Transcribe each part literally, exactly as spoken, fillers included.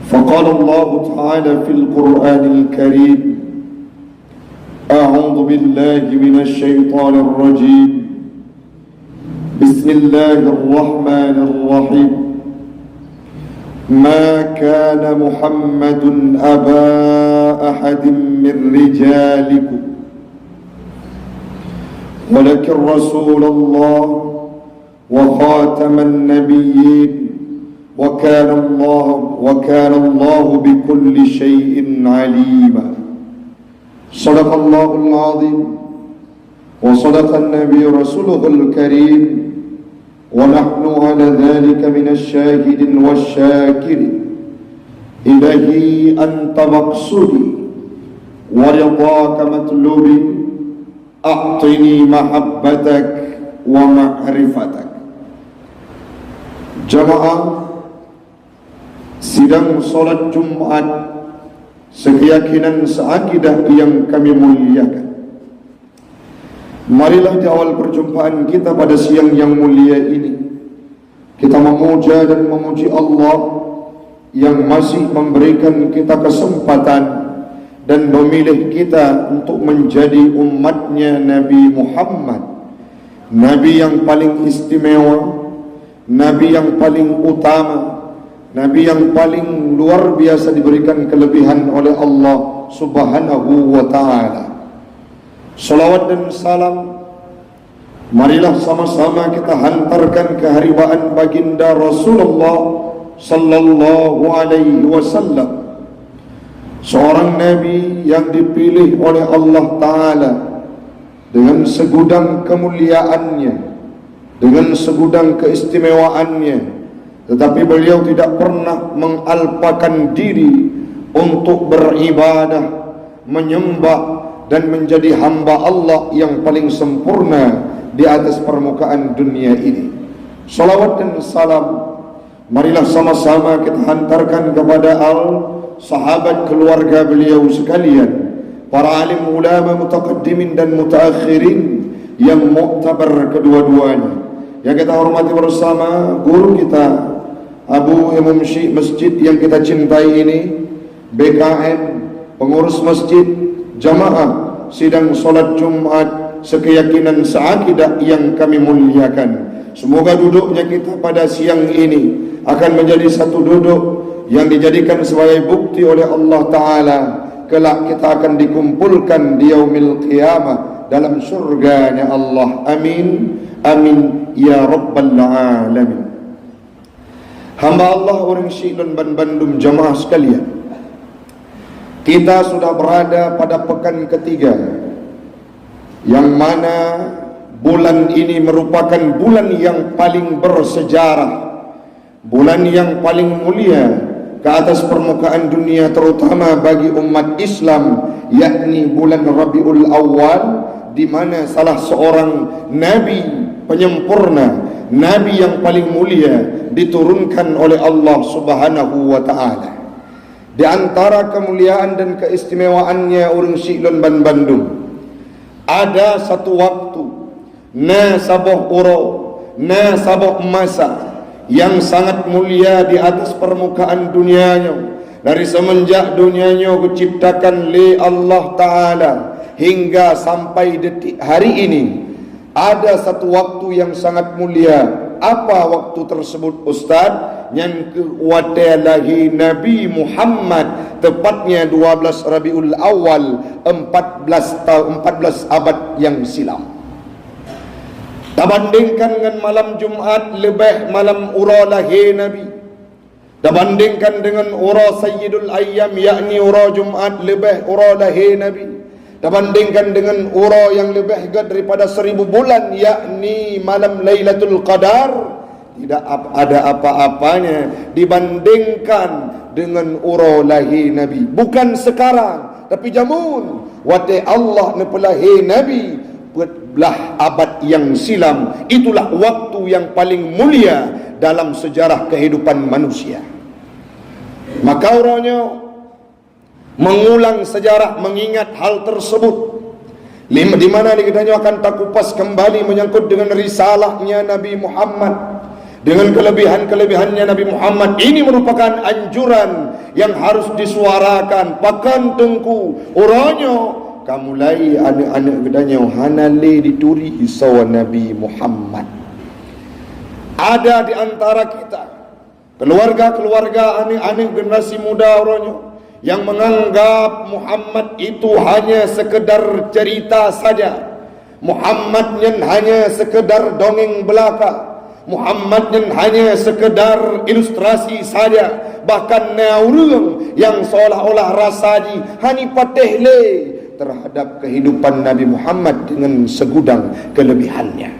فقال الله تعالى في القرآن الكريم: أعوذ بالله من الشيطان الرجيم. بسم الله الرحمن الرحيم. ما كان محمد أبا أحد من رجالكم، ولكن رسول الله وخاتم النبيين، وكان الله، وكان الله بكل شيء عليما. صدق الله العظيم، وصدق النبي رسوله الكريم، ونحن على ذلك من الشاهدين والشاكرين. إلهي أنت مقصودي، ورضاك مطلوبي، أعطني محبتك ومعرفتك. Jamaah sidang salat Jumat sekeyakinan seakidah yang kami muliakan. Marilah di awal perjumpaan kita pada siang yang mulia ini, kita memuja dan memuji Allah yang masih memberikan kita kesempatan dan memilih kita untuk menjadi umatnya Nabi Muhammad, Nabi yang paling istimewa, Nabi yang paling utama, Nabi yang paling luar biasa diberikan kelebihan oleh Allah Subhanahu wa Ta'ala. Salawat dan salam marilah sama-sama kita hantarkan keharibaan baginda Rasulullah sallallahu alaihi wasallam, seorang nabi yang dipilih oleh Allah Ta'ala dengan segudang kemuliaannya, dengan segudang keistimewaannya, tetapi beliau tidak pernah mengalpakan diri untuk beribadah, menyembah, dan menjadi hamba Allah yang paling sempurna di atas permukaan dunia ini. Salawat dan salam marilah sama-sama kita hantarkan kepada al sahabat keluarga beliau sekalian, para alim ulama mutaqaddimin dan mutaakhirin yang muktabar kedua-duanya. Yang kita hormati bersama guru kita, Abu Imam Syik Masjid yang kita cintai ini, B K M, pengurus masjid, jamaah sidang salat Jumat sekeyakinan seakidah yang kami muliakan. Semoga duduknya kita pada siang ini akan menjadi satu duduk yang dijadikan sebagai bukti oleh Allah Ta'ala, kelak kita akan dikumpulkan di yaumil qiyamah dalam syurganya Allah. Amin, amin, ya rabbal alamin. Hamba Allah ureuëng syiek lôn ban bandum jamaah sekalian, kita sudah berada pada pekan ketiga, yang mana bulan ini merupakan bulan yang paling bersejarah, bulan yang paling mulia ke atas permukaan dunia, terutama bagi umat Islam, yakni bulan Rabiul Awal, di mana salah seorang nabi penyempurna, nabi yang paling mulia diturunkan oleh Allah Subhanahu wa Ta'ala. Di antara kemuliaan dan keistimewaannya ureuëng syiek lôn ban bandum, ada satu waktu, na saboh uroe, na saboh masa yang sangat mulia di atas permukaan dunia nyoe. Dari semenjak dunia nyoe geuciptakan lé Allah Ta'ala hingga sampai detik hari ini, ada satu waktu yang sangat mulia. Apa waktu tersebut, Ustaz? Nyan keuh watée lahé Nabi Muhammad, tepatnya dua belas Rabiul Awal, empat belas ta-, empat belas abad yang silam. Tabandingkan ngon malam Jumat leubeh malam uroe lahé Nabi. Tabandingkan dengan uroe Sayyidul Ayyam, yakni uroe Jumat leubeh uroe lahé Nabi. Tabandingkan dengan uroe yang leubeh gét daripada seribu bulan, yakni malam Lailatul Qadar, tidak ap-, ada apa-apanya dibandingkan dengan uroe lahé Nabi. Bukan sekarang, tapi jameun, watée Allah neupeulahé Nabi, peuet blaih abad nyang silam, itulah waktu yang paling mulia dalam sejarah kehidupan manusia. Maka uroe nyoe mengulang sejarah mengingat hal tersebut. Lim-, di mana di kita nyoe akan takupas kembali menyangkut dengan risalahnya Nabi Muhammad, Dengan kelebihan-kelebihannya Nabi Muhammad, ini merupakan anjuran yang harus disuarakan. Pakon Teungku, uroe nyoe ka mulai aneuëk-aneuëk geutanyoe hana lé jituri soe Nabi Muhammad. Ada di antara kita, keluarga-keluarga, aneuëk-aneuëk generasi muda uroe nyoe, yang menganggap Muhammad itu hanya sekedar cerita saja. Muhammad nyan hanya sekedar dongeng belaka. Muhammad nyan hanya sekedar ilustrasi saja. Bahkan na ureuëng nyang seolah-olah rasa jih hana patéh lé terhadap kehidupan Nabi Muhammad dengan segudang kelebihannya.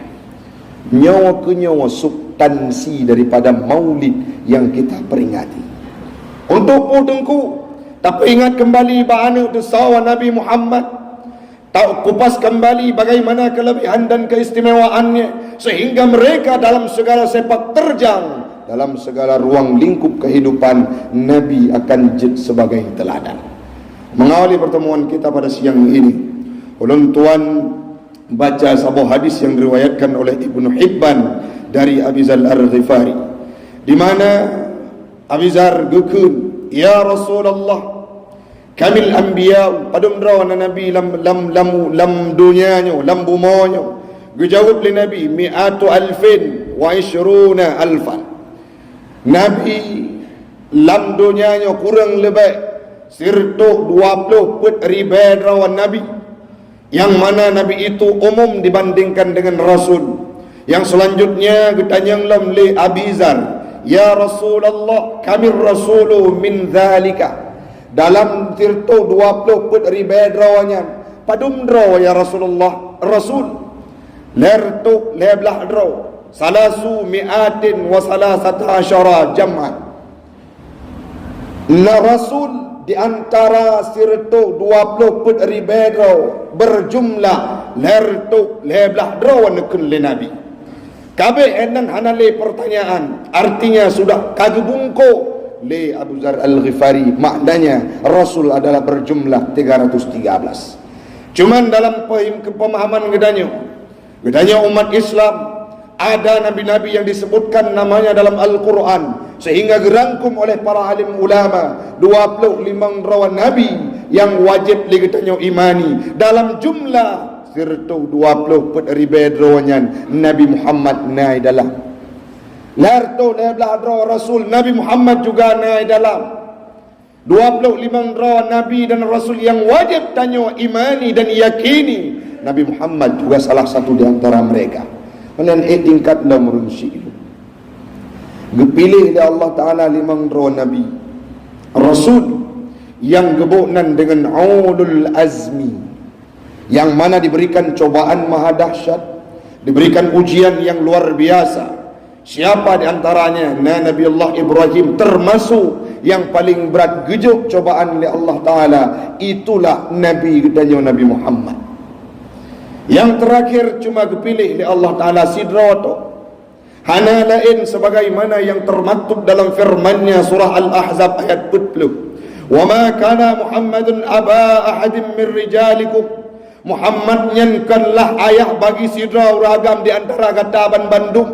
Nyoe keuh nyoe substansi daripada Maulid yang kita peringati. Untuk peue Teungku, tapeuingat kembali bak aneuëk teuh soe Nabi Muhammad, takupas kembali bagaimana kelebihan dan keistimewaannya, sehingga mereka dalam segala sepak terjang, dalam segala ruang lingkup kehidupan, Nabi akan jeuet sebagai teladan. Mengawali pertemuan kita pada siang ini, ulôn tuan baca saboh hadis yang diriwayatkan oleh Ibnu Hibban dari Abi Dzar Al-Ghifari, di mana Abi Dzar geukheun, "Ya Rasulullah, kamil anbiya, padum droe na nabi lam, lam, lam, lam donya nyoe, lam bumoe nyoe?" Geujaweueb lé Nabi, "Mi'atu alfin wa isyruna alfan." Nabi lam donya nyoe kureueng leubeh sireutôh dua ploh peuet ribée droe nabi, nyang mana nabi itu umum dibandingkan dengan rasul. Nyang selanjutnya geutanyong lom lé Abi Dzar, "Ya Rasulullah, kamir rasulu min dzalika?" Dalam sireutôh dua ploh peuet ribée droe nyan, padum droe, ya Rasulullah, rasul? Lhèe reutôh lhèe blaih droe, salasu mi'atin wa salasata asyara jam'an. Na rasul di antara sireutôh dua ploh peuet ribée droe, berjumlah lhèe reutôh lhèe blaih droe, neukheun lé Nabi. Kabéh nyan hana lé pertanyaan, artinya sudah ka geubungkôh lé Abu Dzar Al-Ghifari, maknanya rasul adalah berjumlah tiga ratus tiga belas. Cuman dalam pahim-, kepemahaman geutanyoe, geutanyoe umat Islam, ada nabi-nabi yang disebutkan namanya dalam Al-Quran, sehingga geurangkum oleh para alim ulama, dua ploh limong droe nabi nyang wajéb lé geutanyoe imani. Dalam jumlah sireutôh dua ploh peuet ribée droe nyan, Nabi Muhammad na i dalam. Lhèe reutôh lhèe blaih droe rasul, Nabi Muhammad juga na i dalam. Dua ploh limong droe nabi dan rasul nyang wajéb tanyoe imani dan yakini, Nabi Muhammad juga salah satu di antara mereka. Meunan ék tingkat lom ureuëng syiek. Geupiléh lé Allah Taala limong droe nabi, rasul, nyang geuboh nan deungon ulul azmi, yang mana diberikan cobaan maha dahsyat, diberikan ujian yang luar biasa. Siapa di antaranya? Na Nabi Allah Ibrahim, termasuk yang paling berat geujok cobaan lé Allah Taala, itulah Nabi geutanyoe Nabi Muhammad. Yang terakhir cuma geupiléh lé Allah Taala sidroe tok. Hana laén sebagaimana yang termaktub dalam firman-Nya, surah Al-Ahzab ayat peuet ploh, "Wa ma kana Muhammadun aba ahadin min rijalikum." Muhammad nyan konlah ayah bagi sidroe ureuëng agam di antara gata banmandum.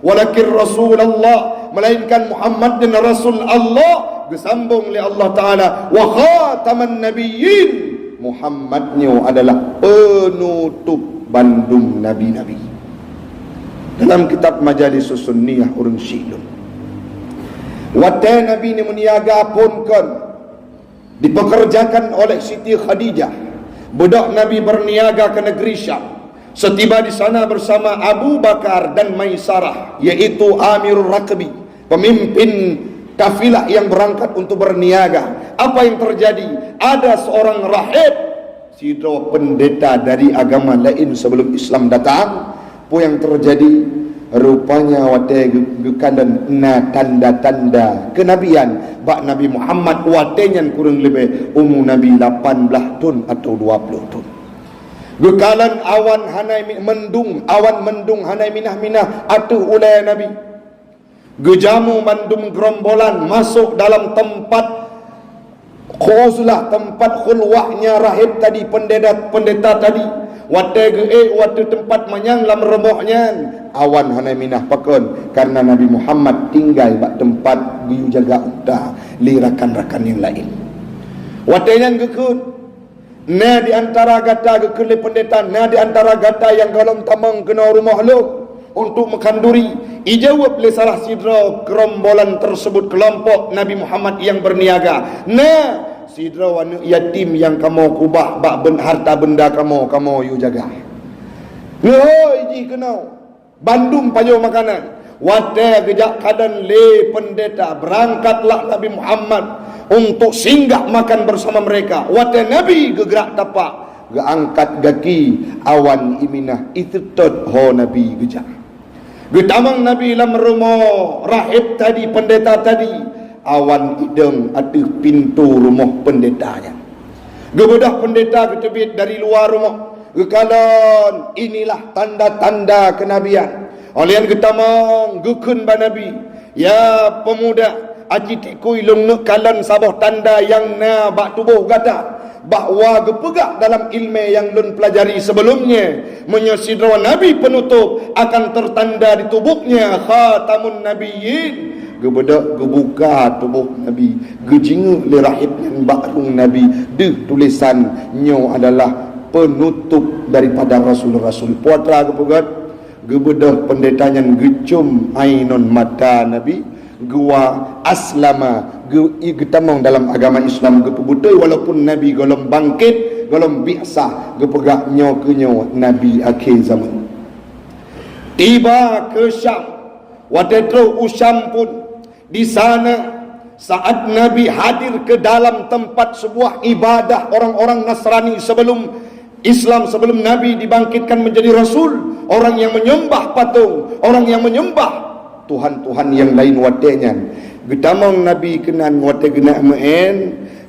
"Walakin Rasulullah," melainkan Muhammad nyan Rasul Allah, geusambong lé Allah Taala, "wa khataman nabiyyin." Muhammad nyoe adalah penutup bandum nabi-nabi. Dalam kitab Majalisus Sunniyah ureuëng syiek lôn. Watée Nabi ni meuniaga phon kon dipekerjakan oleh Siti Khadijah, beudôk Nabi berniaga ke negeri Syam. Setiba di sana bersama Abu Bakar dan Maisarah, yaitu Amirul Raqbi, pemimpin kafilah yang berangkat untuk berniaga. Apa yang terjadi? Ada seorang rahib, sidroe pendeta dari agama laén sebelum Islam datang. Peue nyang teujadi? Rupanya watée geu-, geukalon na tanda-tanda kenabian bak Nabi Muhammad, watée nyan kureueng leubeh umu Nabi lapan blaih thon atawa dua ploh thon. Geukalon awan hana mi-, mendung, awan mendung hana minah-minah ateueh ulée Nabi. Geujamu mandum gerombolan masôk dalam teumpat Khuzlah, teumpat khulwahnya rahib tadi, pendeta, pendeta tadi. Watée geuék u ateueh teumpat manyang lam rumoh nyan, awan hana minah. Pakon? Karena Nabi Muhammad tinggai bak teumpat geuyue jaga unta lé rakan-rakan nyang laén. Watée nyan geukheun, na di antara gata, geukheun lé pendeta, na di antara gata nyang gohlom tamong keunoe rumoh lôn untuk meukhanduri? Ijaweueb lé salah sidroe keurombolan teuseubut, keulompok Nabi Muhammad nyang beurniaga, "Na sidroe aneuëk yatim nyang kamoe keubah bak ben-, harta beunda kamoe, kamoe yue jaga." Neuhôi jih keunoe bandum pajoh makanan. Watée geujak kalon lé pendeta, beurangkatlah Nabi Muhammad untuk singgah makan bersama mereka. Watée Nabi geugrak tapak, geuangkat gaki, awan iminah, iseutôt ho Nabi geujak. Geutamong Nabi lam rumoh rahib tadi, pendeta tadi, awan idong ateueh pintoe rumoh pendeta nyan. Geubeudôh pendeta geuteubiet dari luwa rumoh, geukalon, "Inilah tanda-tanda kenabian." Óh lheueh nyan geutamong, geukheun bak Nabi, "Ya peumuda, aci tikui lôn neuk kalon saboh tanda nyang na bak tuboh gata, bahwa geupeugah dalam iéleumé nyang lôn peulajari sibeulom nyoe, meunyoe sidroe nabi peunutôb akan teutanda di tuboh nyan khatamun nabiyyin." Geubeudôh geubuka tuboh Nabi, geujingeuk lé rahib nyan bak rueng Nabi, deuh tulésan, "Nyoe adalah peunutôb daripada rasul-rasul." Peue atra geupeugét? Geubeudôh pendeta nyan geucom ain ngon mata Nabi, geuwa aslama, geu-, geutamong dalam agama Islam, geupeubeutôi walaupun Nabi gohlom bangkét, gohlom bi'sah, geupeugah, "Nyoe keuh nyoe nabi akhé zaman." Tiba keu Syam, watée trôh u Syam pun, di sana, saat Nabi hadir ke dalam tempat sebuah ibadah orang-orang Nasrani sebelum Islam, sebelum Nabi dibangkitkan menjadi rasul, orang yang menyembah patung, orang yang menyembah tuhan-tuhan yang lain watée nyan. Geutamong Nabi keunan, watée geuneuk meu'én,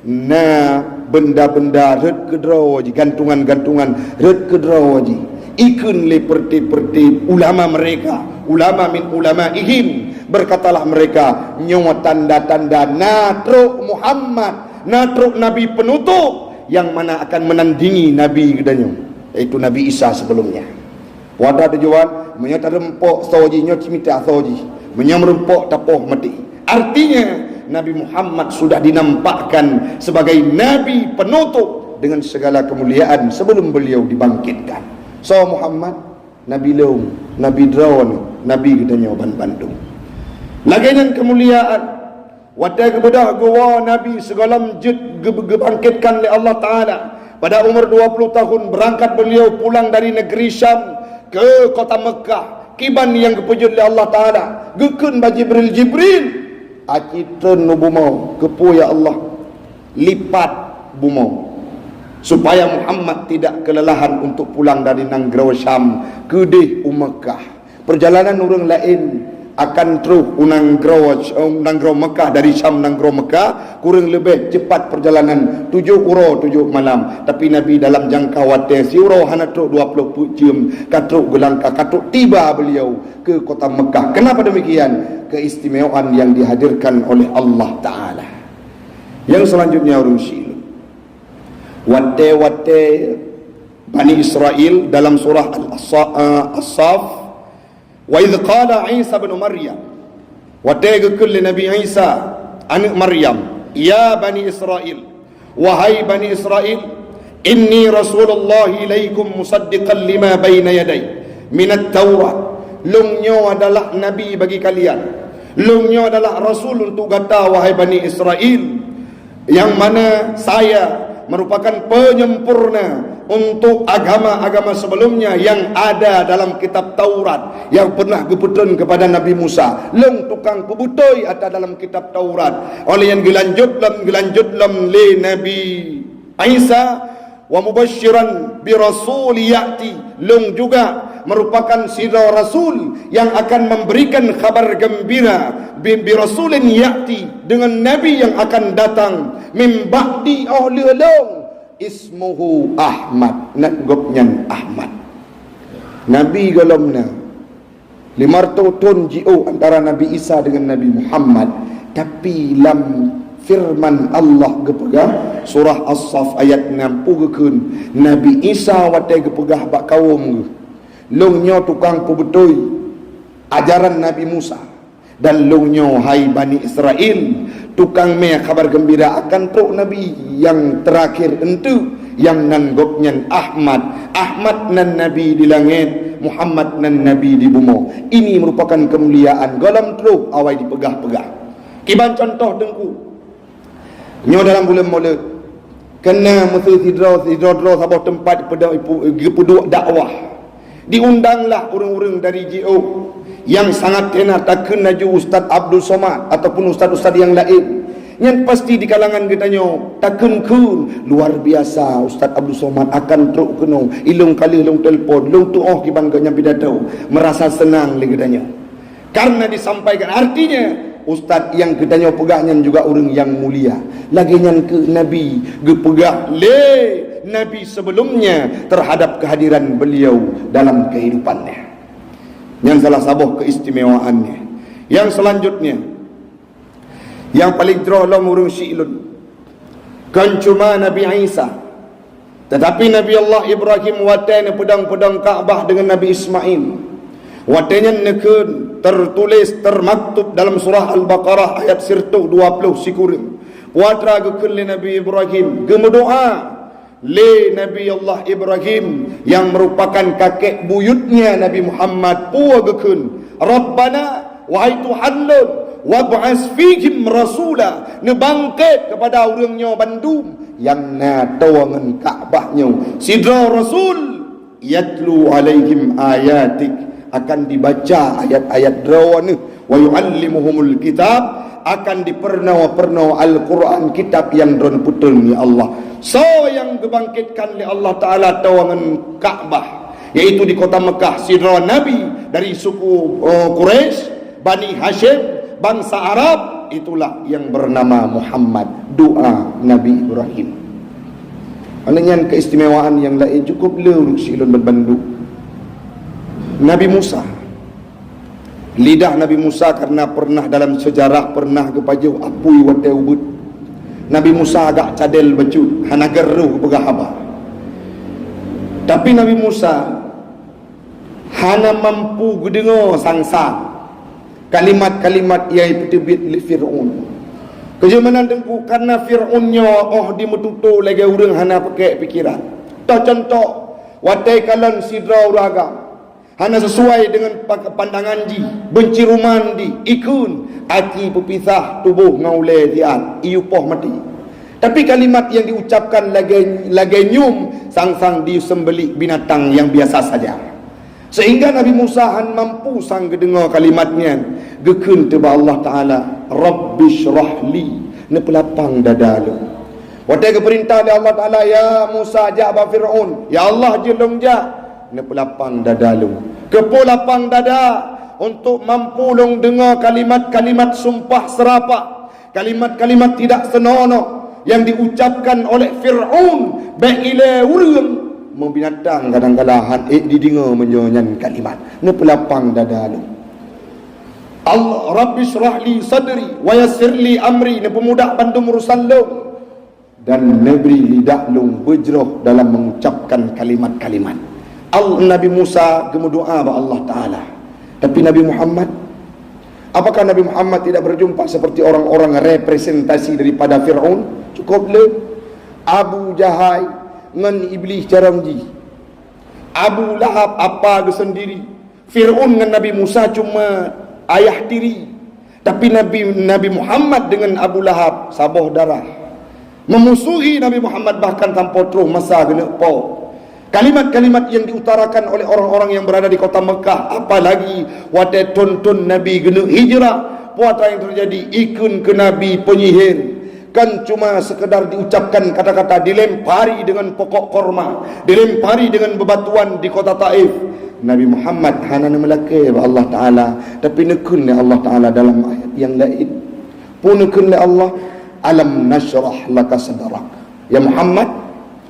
na benda-benda rhot keudroe jih, gantungan-gantungan rhot keudroe jih. Ikheun lé peureuté-peureuté ulama mereka, ulama min ulamaihim, berkatalah mereka, "Nyoe tanda-tanda na trok Muhammad, na trok Nabi peunutôb nyang mana akan meunandingi Nabi geutanyoe, yaitu Nabi Isa sebelumnya." Peue tujuan, meunyoe tareumpok soe jih, nyoe cimita soe jih. Meunyoe meurumpok, tapoh maté. Artinya, Nabi Muhammad sudah dinampakkan sebagai nabi penutup dengan segala kemuliaan sebelum beliau dibangkitkan. Soe Muhammad? Nabi lôn, nabi droeneuh, nabi geutanyoe ban bandum. Lagée nyan keumuliaan, watée geubeudôh geuwoe Nabi sigohlom jeuet geu-, geubangkitkan lé Allah Taala. Pada umur dua puluh tahun, beurangkat beuliau pulang dari negeri Syam ke kota Mekkah. Kiban nyang geupeujeuet lé Allah Taala, geukheun bak Jibril, "Jibril, aci treun u bumoe." Keupeue, ya Allah? Lipat bumoe, supaya Muhammad tidak kelelahan untuk pulang dari nanggroe Syam keudeh u Mekkah. Peurjalanan ureuëng laén akan troh u nanggroe, u nanggroe Mekkah, dari Syam nanggroe Mekkah, kureueng leubeh cepat peurjalanan tujoh uroe tujoh malam. Tapi Nabi dalam jangka watée siuroe hana troh dua ploh peuet jeuem ka troh geulangkah, ka troh tiba beliau ke kota Mekkah. Kenapa demikian? Keistimewaan yang dihadirkan oleh Allah Taala. Yang selanjutnya, ureuëng syik lôn. Watée-watée Bani Israel dalam surah Al-Asa-, eh, As-Saf, "Wa idz qala Isa bin Maryam." Watée geukheun lé Nabi Isa, aneuëk Maryam, "Ya Bani Israel, wahai Bani Israel, inni rasulullah ilaikum musaddiqan lima baina yadai minat Taurat." Lôn nyoe adalah nabi bagi kalian. Lôn nyoe adalah rasul untuk gata, wahai Bani Israel, yang mana saya merupakan penyempurna untuk agama-agama sebelumnya yang ada dalam kitab Taurat yang pernah geupeutreun kepada Nabi Musa. Lôn tukang peubeutôi ata dalam kitab Taurat. Óh lheueh nyan geulanjut lom, geulanjut lom lé Nabi Isa, "Wa mubasyiran bi rasul ya'ti." Lôn juga merupakan sidroe rasul yang akan memberikan khabar gembira bi, bi rasulin ya'ti, dengan nabi yang akan datang, "min ba'di," óh lheueh lôn, "ismuhu Ahmad," nan gobnyan Ahmad. Nabi gohlom na. Lima reutôh thon jiôh antara Nabi Isa dengan Nabi Muhammad, tapi lam Feureuman Allah geupeugah, surah As-Saff ayat nam peuet geukheun, Nabi Isa watée geupeugah bak kawöm geuh, "Lôn nyoe tukang peubeutôi ajaran Nabi Musa, dan lôn nyoe, hai Bani Israel, tukang mé haba geumbira akan trok nabi nyang teurakhir eunteuk, nyang nan gobnyan Ahmad. Ahmad nan nabi di langét, Muhammad nan nabi di bumoe. Ini meurupakan keumuliaan gohlom troh awai jipeugah-peugah." Kiban cuntoh Teungku. Nyoe dalam buleuen Molot, keuneuk meuseue sidroe, sidroe-droe saboh teumpat geupeudok dakwah. Diundanglah ureuëng-ureuëng dari J O nyang sangat hana takheun laju Ustaz Abdul Somad ataupun ustaz-ustaz nyang laén. Nyan pasti di kalangan geutanyoe takheun-kheun, "Luar biasa, Ustaz Abdul Somad akan trok keunoe, ilôn ka lheueh lôn telepon, lôn tuoh kiban gobnyan pidato." Meurasa seunang lé geutanyoe. Karena disampaikan, artinya, ustaz nyang geutanyoe peugah nyan juga ureuëng nyang mulia. Lagée nyan keuh Nabi geupeugah lé nabi sebelumnya terhadap kehadiran beliau dalam kehidupannya. Nyan salah saboh keistimewaannya. Yang selanjutnya, nyang paleng jroh lom ureuëng syiek lôn, kon cuma Nabi Isa, tetapi Nabi Allah Ibrahim watée neupeudong-peudong Ka'bah deungon Nabi Ismail. Watée nyan neukheun, tertulis, termaktub dalam surah Al-Baqarah ayat sireutoh dua ploh sikureueng. Peue atra geukheun lé Nabi Ibrahim, geumeudoá lé Nabi Allah Ibrahim nyang meurupakan kakek buyutnya Nabi Muhammad, peue geukheun, "Rabbana, wahai Tuhan lôn, wab'as fihim rasula, neubangkét keupada ureuëng nyoe bandum nyang na toe ngon Ka'bah nyoe, sidroe rasul, yatlu alaihim ayatik, akan dibaca ayat-ayat Droeneuh, wa yu'allimuhumul kitab, akan dipeurunoe-peurunoe Al-Quran, kitab nyang Droeneuh peutrön, ya Allah." Soe nyang geubangkitkan lé Allah Taala toe ngon Ka'bah, yaitu di kota Mekah, sidroe nabi dari suku, eh, Quraisy, Bani Hasyim, bangsa Arab, itulah yang bernama Muhammad, doa Nabi Ibrahim. Aneuëk nyan keistimewaan nyang laén cukup le ureuëng syiek lôn bandum. Nabi Musa. Lidah Nabi Musa karena pernah dalam sejarah pernah geupajoh apui watée ubit. Nabi Musa agak cadel bacut, hana geuroh geupeugah haba. Tapi Nabi Musa hana mampu geudeungoe sang-sang kalimat-kalimat nyang jipeuteubiet lé Fir'aun. Keujeumanan Teungku, karena Fir'aun nyoe óh dimeututoe lagée ureuëng hana pakèk pikeran. Toh cuntoh, watée kalon sidroe ureuëng agam hana sesuai deungon pa-, pandangan jih, benciruman jih, ikheun, aci peupisah tuboh ngon ulée siat, iyue poh maté. Tapi kalimat nyang diucapkan lagée, lagée nyoe sang-sang diseumbeulik binatang nyang biasa saja. Sehingga Nabi Musa hana mampu sang geudeungoe kalimat nyan, geukheun teuh bak Allah Taala, "Rabbisyrah li," neupeulapang dada lôn. Watée geupeurintah lé Allah Taala, "Ya Musa, jak bak Fir'aun," "Ya Allah, jeuet lôn jak," neupeulapang dada lôn. Keupeue lapang dada? Untuk mampu lôn deungoe kalimat-kalimat sumpah seurapah, kalimat-kalimat tidak senonoh yang diucapkan oleh Fir'aun, bék ilée ureuëng, meubinatang kadang-kadang han ék dideungoe meunyoe nyan kalimat. Neupeulapang dada lôn. Allah, "Rabbisyrah li sadri wa yassir li amri," neupeumudah bandum urusan lôn. Dan neubri lidah lôn beujroh dalam mengucapkan kalimat-kalimat. Al-, Nabi Musa geumeudoá bak Allah Taala. Tapi Nabi Muhammad, apakah Nabi Muhammad tidak berjumpa seperti orang-orang representasi daripada Fir'aun? Cukup le. Abu Jahai ngon Iblih carông jih. Abu Lahab apa geuh sendiri. Fir'aun ngon Nabi Musa cuma ayah tiri. Tapi Nabi, Nabi Muhammad dengan Abu Lahab saboh darah. Memusuhi Nabi Muhammad bahkan sampoe troh masa geuneuk po. Kalimat-kalimat yang diutarakan oleh orang-orang yang berada di kota Mekah, apalagi watée thon-thon Nabi geuneuk hijrah, peue atra nyang terjadi, ikheun keu Nabi penyihir. Kan cuma sekedar diucapkan kata-kata, dilempari dengan pokok korma, dilempari dengan bebatuan di kota Taif. Nabi Muhammad hana neumeulakée bak Allah Taala, tapi neukheun lé Allah Taala dalam ayat nyang laén. Peue neukheun lé Allah, "Alam nasyrah laka sadrak." Ya Muhammad,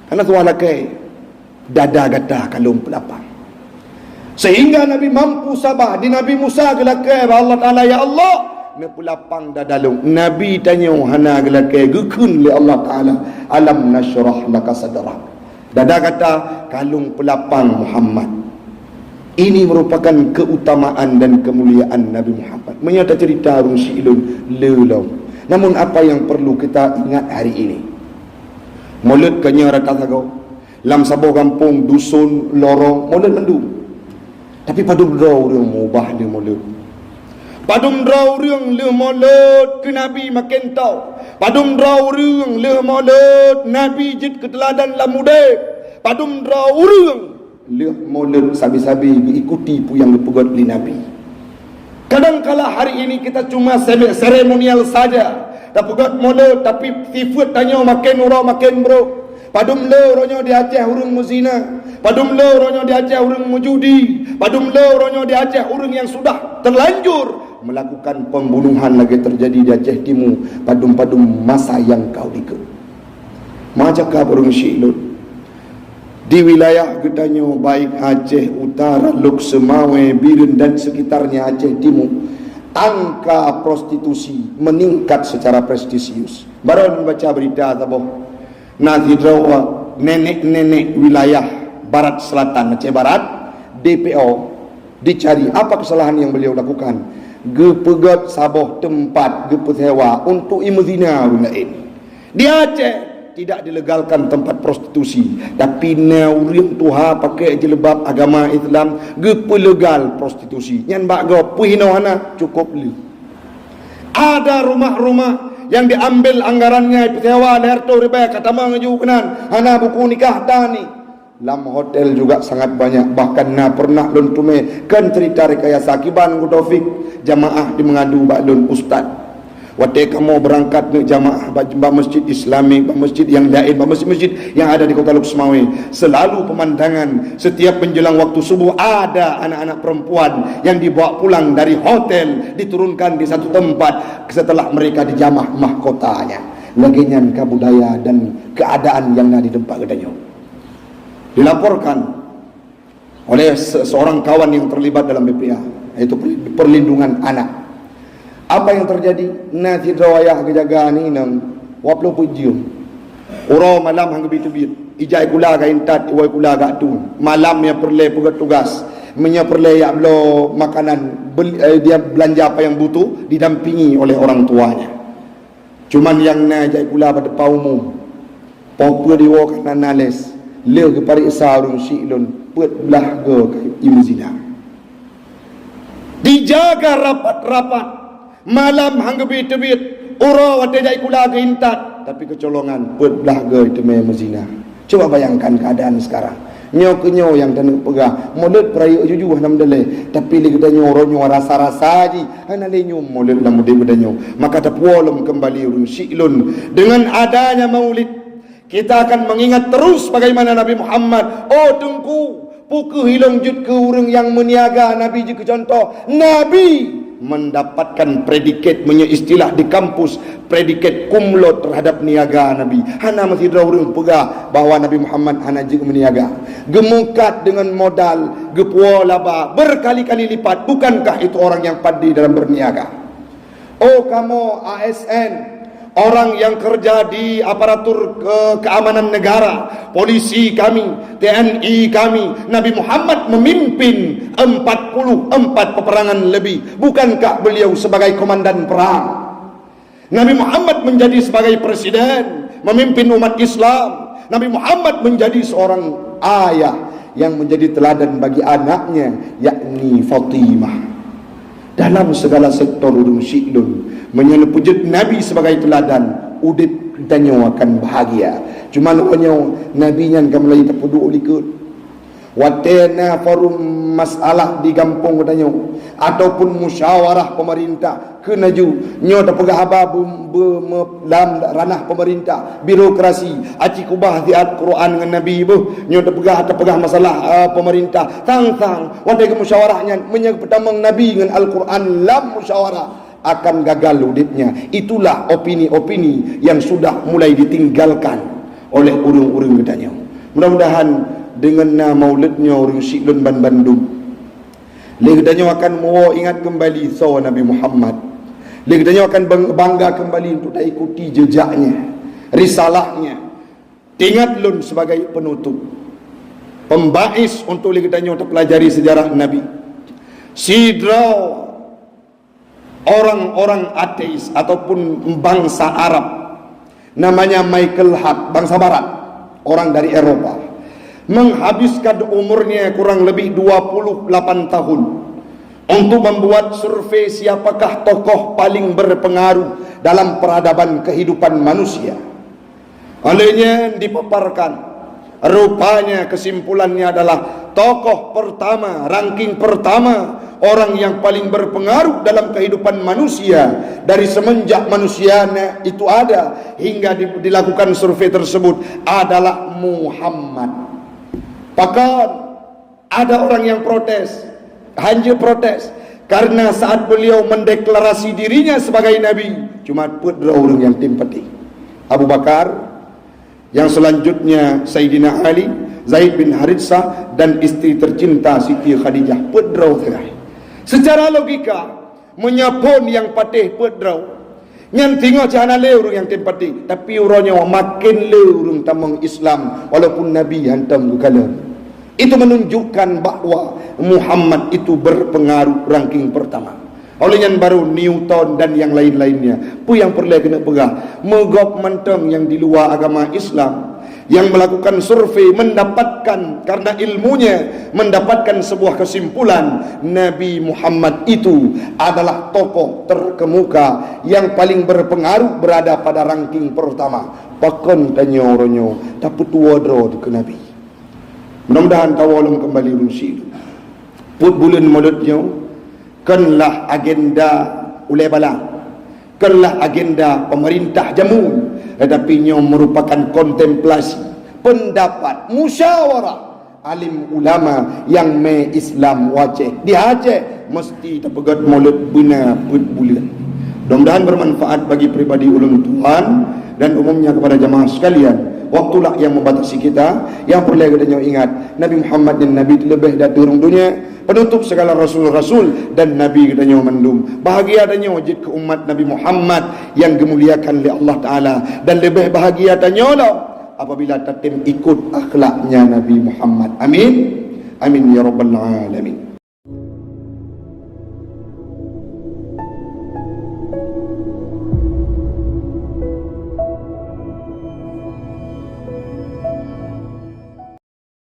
hana tuha lakée dada gata ka lôn peulapang. Sehingga Nabi mampu sabar. Di Nabi Musa geulakée bak Allah Taala, "Ya Allah, Neupeulapang dada lôn. Nabi tanyoe hana geulakée, geukheun lé Allah Taala, "Alam nasyrah laka sadrak." Dada gata ka lôn peulapang, Muhammad. Ini merupakan keutamaan dan kemuliaan Nabi Muhammad. Meunyoe taceurita ureuëng syiek lôn, le lom. Namun apa yang perlu kita ingat hari ini? Mulod ka nyoe rata sagoe. Lam saboh gampông, dusun, lorong, mulod mandum. Tapi padum droe ureuëng meubah lé mulod. Padum droe ureuëng lheueh mulod keu Nabi maken tho. Padum droe ureuëng lheueh mulod Nabi jeuet keu teuladan lam udeb. Padum droe ureuëng lheueh mulod sabe-sabe geuikuti peue nyang geupeugét lé Nabi. Kadangkala hari ini kita cuma seme-, seremonial saja. Tapeugét mulod, tapi sifeuet tanyoe maken uroe maken brok. Padum le uroe nyoe di Aceh ureuëng meuzina. Padum le uroe nyoe di Aceh ureuëng meujudi. Padum le uroe nyoe di Aceh ureuëng yang sudah terlanjur melakukan pembunuhan lagée terjadi di Aceh Timu. Padum-padum masa nyang ka u likot. Maka cakap ureuëng syiek lôn, di wilayah geutanyoe, baik Aceh Utara, Lhokseumawe, Bireuen dan sekitarnya, Aceh Timu, angka prostitusi meningkat secara prestisius. Baru lôn baca berita saboh, na sidroe nenek-nenek wilayah Barat Selatan Aceh Barat, D P O, dicari. Apa kesalahan yang beliau lakukan? Geupeugét saboh teumpat geupeusewa untuk imeuzina ureuëng laén. Di Aceh tidak dilegalkan tempat prostitusi, tapi na ureuëng tuha pakai jilbab agama Islam geupeulegal prostitusi. Nyan bak gob, peuhinoe hana, cukup le. Ada rumah-rumah yang diambil anggarannya, ipeuseuwa lhèe reutôh ribèe, ka tamong ju keunan, hana buku nikah tani. Lam hotel juga sangat banyak, bahkan na pernah lôn teumé, kon cerita rekayasa, kiban Guru Taufik, jamaah di meungadu bak lôn, "Ustaz, watèe kamoe beurangkat neuk jamaah bak, bak masjid Islami, bak masjid nyang laén, bak masjid-masjid yang ada di Kota Lhokseumawe, selalu pemandangan setiap menjelang waktu subuh ada anak-anak perempuan yang dibawa pulang dari hotel, diturunkan di satu tempat setelah mereka dijamah mahkotanya." Lagèe nyan ka budaya dan keadaan yang na di teumpat geutanyoe. Dilaporkan oleh se-, seorang kawan yang terlibat dalam B P A, yaitu perli-, perlindungan anak. Apa yang terjadi? Na sidroe ayah geujaga aneuk inong, waploh peuet jeuem. Uroe malam han geubi teubiet, ijak kula ka intat, iwoe kula ka ateueng. Malam nyan peureulèe peugöt tugas, meunyoe peureulèe jak bloe makanan, bel-, eh, dia belanja apa yang butuh, didampingi oleh orang tuanya. Cuman nyang na jak kula bak teumpat umum. Poh peuet diwoe ka na nalèh, lheueh geupareksa ureueng syiek lôn, peuet blah goe ka imeuzina. Dijaga rapat-rapat, malam han geubi teubiet, uroe watèe jak kula geuintat, tapi keucolongan peuet blah goe teumé meuzina. Cuba bayangkan keadaan sekarang. Nyoe keuh nyoe nyang taneuk peugah, mulod peurayeuk jujur hana meudaléh, tapi lé geutanyoe uroe nyoe rasa-rasa jih hana lé nyoe mulod lam udép geutanyoe. Maka tapuwoe lom keumbali ureueng syiek lôn, dengan adanya maulid, kita akan mengingat terus bagaimana Nabi Muhammad, "Oh Teungku, peu kheueh ilôn jeuet keu ureueng nyang meuniaga?" Nabi jeuet keu cuntoh. Nabi mendapatkan predikat, meunyoe istilah di kampus, predikat kumlot terhadap niaga Nabi. Hana meusidroe ureueng peugah bahwa Nabi Muhammad hana jeuet meuniaga. Geumeukat deungon modal, geupuwoe laba berkali-kali lipat. Bukankah itu orang yang pandai dalam berniaga? Oh kamoe A S N, orang yang kerja di aparatur, eh, keamanan negara, polisi kami, T N I kami, Nabi Muhammad memimpin empat puluh empat peperangan lebih. Bukankah beliau sebagai komandan perang? Nabi Muhammad menjadi sebagai presiden, memimpin umat Islam. Nabi Muhammad menjadi seorang ayah yang menjadi teladan bagi anaknya, yakni Fatimah. Dalam segala sektor ureueng syiek lôn, meunyoe neupeujeuet Nabi sebagai teladan, udép tanyoe akan bahagia. Cuma uroe nyoe Nabi nyan ka mulai tapeuduek likot. Watèe na forum masalah di gampông geutanyoe ataupun musyawarah pemerintah, kheun laju, nyoe tapeugah haba be-, be-, me-, lam ranah pemerintah, birokrasi, aci kubah siat Quran ngon Nabi beuh, nyoe tapeugah, tapeugah masalah, eh, pemerintah, sang-sang watèe geumusyawarah nyan, meunyoe geupeutamong Nabi ngon Al-Quran lam musyawarah, akan gagal udépnya. Itulah opini-opini yang sudah mulai ditinggalkan oleh ureueng-ureueng geutanyoe. Mudah-mudahan deungon na maulud nyoe ureueng syiek lôn ban bandum, lé geutanyoe akan muwoe ingat keumbali soe Nabi Muhammad. Lé geutanyoe akan bang-, bangga kembali untuk taikuti jejaknya, risalahnya. Ingat lôn sebagai penutup, pembais untuk lé geutanyoe tapelajari sejarah Nabi. Sidroe orang-orang ateis ataupun bangsa Arab, namanya Michael Hart, bangsa Barat, orang dari Eropa, menghabiskan umurnya kurang lebih dua puluh delapan tahun untuk membuat survei siapakah tokoh paling berpengaruh dalam peradaban kehidupan manusia. Oleh nyan dipaparkan, rupanya kesimpulannya adalah tokoh pertama, ranking pertama, orang yang paling berpengaruh dalam kehidupan manusia dari semenjak manusia na-, itu ada hingga di-, dilakukan survei tersebut adalah Muhammad. Pakon ada orang yang protes, hanjeuet protes, karena saat beliau mendeklarasi dirinya sebagai nabi, cuma peuet droe ureuëng nyang tem patéh. Abu Bakar, yang selanjutnya Saidina Ali, Zaid bin Haritsah, dan istri tercinta Siti Khadijah. Peuet droe sagai. Secara logika, meunyoe phon nyang patéh peuet droe, nyan singoh cit hana lé ureuëng nyang tem patéh, tapi uroe nyoe maken lé ureuëng tamong Islam, walaupun Nabi hantom geukalon. Itu menunjukkan bahwa Muhammad itu berpengaruh, ranking pertama. Oleh nyan baru Newton dan yang lain-lainnya. Peue nyang peureulée keuneuk peugah? Meugob mantong nyang di luwa agama Islam, yang melakukan survei mendapatkan, karena ilmunya, mendapatkan sebuah kesimpulan, Nabi Muhammad itu adalah tokoh terkemuka yang paling berpengaruh, berada pada ranking pertama. Pakon tanyoe uroe nyoe tapeutuwoe droe keu Nabi? Mudah-mudahan tawoe lom kembali ureuëng syiek. Peuet buleuen Maulud nyoe konlah agenda ulée bala, konlah agenda pemerintah jameun, tetapi nyoe merupakan kontemplasi, pendapat, musyawarah alim ulama nyang mé Islam u Aceh. Di Aceh mesti tapeugét Maulud beuna peuet buleuen. Mudah-mudahan bermanfaat bagi pribadi ulôn tuan dan umumnya kepada jamaah sekalian. Waktulah yang membatasi kita, nyang peureulée geutanyoe ingat, Nabi Muhammad nyan Nabi teuleubeh datang ureuëng donya, penutup segala rasul-rasul dan nabi geutanyoe mandum. Bahagia tanyoe jeuet keu umat Nabi Muhammad nyang geumuliakan lé Allah Taala, dan leubeh bahagia tanyoe lom apabila tatem ikut akhlaknya Nabi Muhammad. Amin. Amin ya rabbal alamin.